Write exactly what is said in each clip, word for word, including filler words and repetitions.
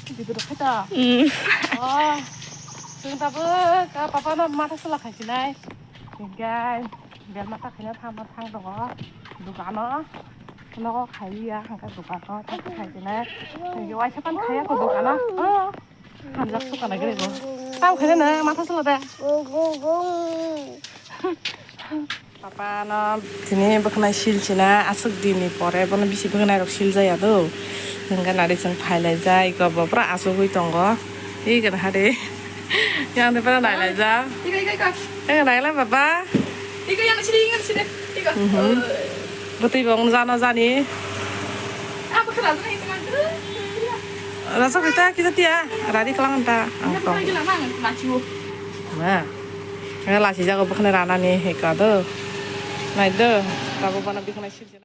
Video rok khaita. Mm. Oh. Chwng tabuk, ah, papa no matha sula khai sinai. Guys, bel matha khaina thang, thang tongo. Dukano. Nogo khaiya, hangka dukano. Thang khai sinai. Waisa pan khaiya ko dukano. Oh. Hamjak suka lagi rego. Tau khaina na matha sula da. Papa no tini bwkhnai sil sina aswk din ni pore bono bisi bwkhnai rok sil jaya do. Hwnkhe nari chwng phai lai jai ko bo pura asugwi tongo. Ih kana hade. Yang de pura nai lai ja. Iko, iko, iko. Eh nai lai papa. Iko yang sini, yang sini. Iko. Mhm. Bwtwi bo wng jana jani. Ah, bwkha rajana ito man. Rasa kita kita tia. Rari kelang ta. Ang tong. Ini bwkha gila mang, machu. Nah. Nga lasi jago bwkhwnai ranani heka do. Nai do. Tabo bana bwkhnai sil.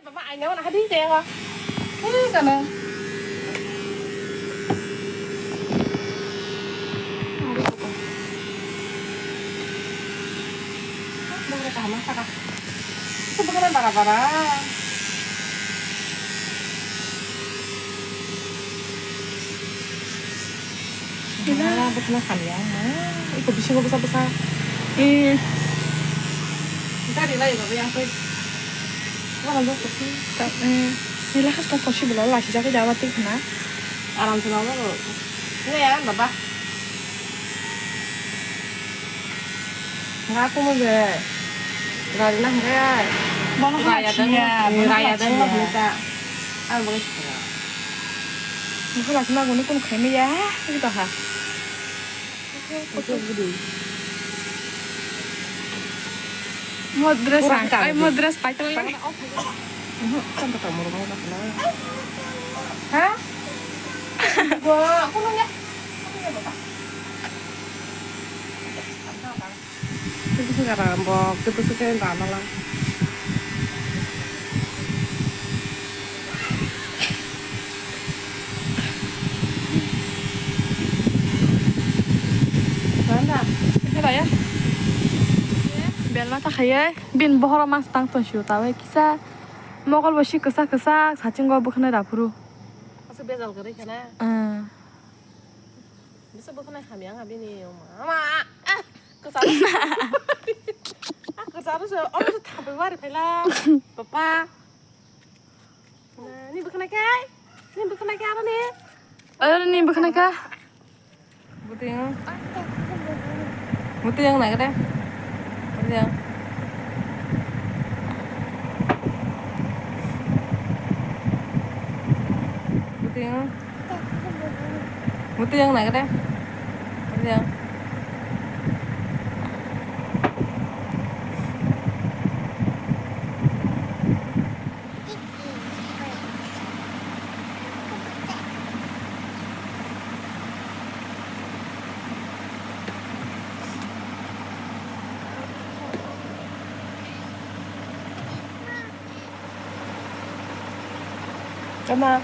Baba, aina wana hadi tengo. Eh, kana. Bahar kaham saka. Itu bukan bara-bara. Ila bwkhana hamya ma. Iko bisingo bwsa bwsa. Eh. Gari lai baba yang koi. Wala lo kopi. Ta, eh. Ila hasta kosi bela lasi jake jawa tik na. Aram se mama lo. Ini ya baba. Nga kumu je. Gari na hre. Bono raya dang. Raya dang lo hita. Ang boleh. Nokha lachima guni kun khaimaya, ri baha. Mo dress ang, ai mo dress paitol na. Ha? Bo, kuno ya. Itu sih karena bok, itu sih kayak drama lah. Mana? Itu lah ya. Belma ta khaiye, bin bohoro mas tang ton shu tawe kisa mokol bo si kisa kisa sachingo bwkhwnai raphuru. Asa bejal gari kana? Ah. Bisa bwkhwnai hamya ang bini mama. Ah, kwcharo. Ah, kwcharo se, oro se thapai wari phaila. Papa. Na, ni bwkhwnai kai? Ni bwkhwnai kai aro ni? Aro ni bwkhwnai ka? Butiyang. Butiyang na kade? Butiyang. Butiyang. Butiyang na kade? Butiyang. Tama.